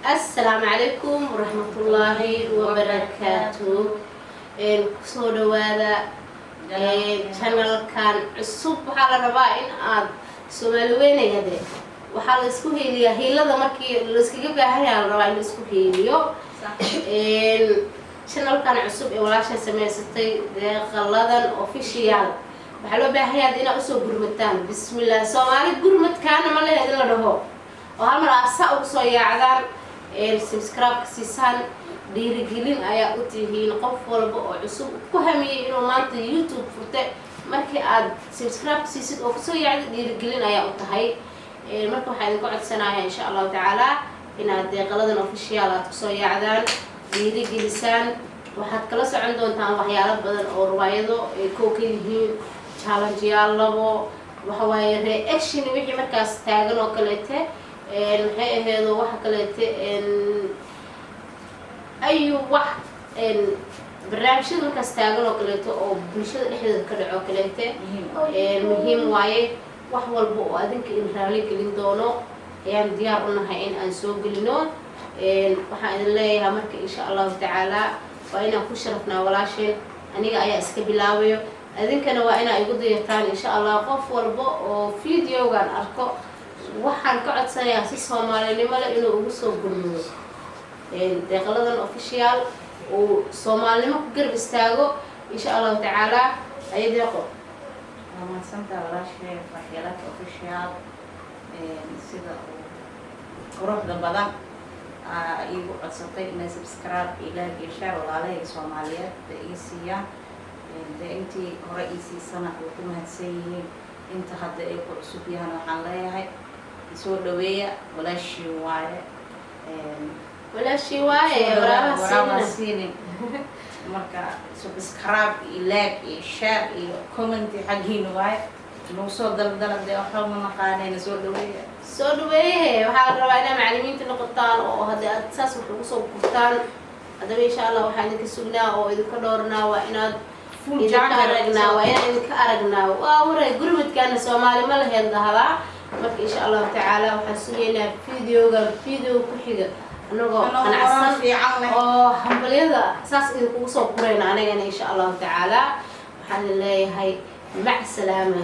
Assalaamu calaykum waraxmatullaahi wabarakaatu. Kusoo dhawaada channelkan cusub. Waxaa la rabaa in aad Soomaali weynay hade waxaa la isku heeliyaa hiilada markii la iskaga baahan yaha, la rabaa in la isku heeliyo. Channelkan cusub ee walaasha samaysatay, Deeqaladan Official, waxaa loo baahan yahay inaad usoo gurmataan. Bismillah, Soomaali gurmadkaana ma lehed in la dhaho oo hal mar aad saa ugu soo yaacdaan, subscribe-ka siisaan. Dhiirigelin ayaa u tihiin qof walba oo cusub ku hamiyey inuu maanta YouTube furte. Markii aad subscribe siisid oo kusoo yaacdid, dhiirigelin ayaa u tahay. Marka waxaa idinku codsanayaa, insha Allahu tacaala, inaad Deeqaladan Official aad kusoo yaacdaan, dhiirigelisaan. Waxaad kala socon doontaan waxyaalo badan oo riwaayado ay koo ka yihiin, challengeyaal labo, waxa waaye reaction, wixii markaas taagan oo kaleete, maxay aheedo, waxa kaleete, ayu wax barnaamijyada markaas taagan oo kaleeto oo bulshada dhexdeeda ka dhaco kaleete, muhiim waaye. Wax walba oo adinka in raali gelin doono ayaan diyaar u nahay in aan soo gelino. Waxaan idin leeyahay marka, insha Allahu tacaala, waa inaan ku sharafnaa walaasheen. Aniga ayaa iska bilaabayo, adinkana waa inaa igu dayataan, insha Allah. Qof walba oo videogan arko waxaan ka codsanayaa si Soomaalinimo leh inuu ugu soo gurmudo Deeqaladan Official, uu Soomaalinimo ku garab istaago, insha Allahu tacaala. Ay Deeqo. Waa mahadsantaa walaashay Farxiyalaka Official. Sida uu quruxda badan iigu codsatay inay subscribe iyo like iyo share walaalahayga Soomaaliyeed bay iga siiyaan. Dee intii hore ii siisana way ku mahadsan yihiin, inta hadda ay ku cusub yahan waxaan leeyahay soo dhaweeya, walaashii waaye. Walaashii waaye. Waraabaha. Waraabaha. Siinin. Marka subscribe iyo like iyo share iyo comment xaggiina waaye, nagu soo daldala. Dee waxba ma naqaanayna, soo dhaweeya. Soo dhaweeye. Waxaa la rabaa inaa macalimiinta noqotaan oo haddii aad saas wax ugu soo gurtaan. Haddaba, insha Allah, waxaan idinka sugnaa oo idinka dhowrnaa waa inaad idinka aragnaa, waa inaan idinka aragnaa. Waa waray gurmadkaana Soomaali ma laheed dhahdaa. Marka, insha Allahu tacaala, waxaan sugaynaa videoga video ku xiga anagoo qanacsan fiican leh oo hambalyada saas idinkugu soo gurayna anigana, insha Allahu tacaala. Waxaan idin leeyahay mac salaama.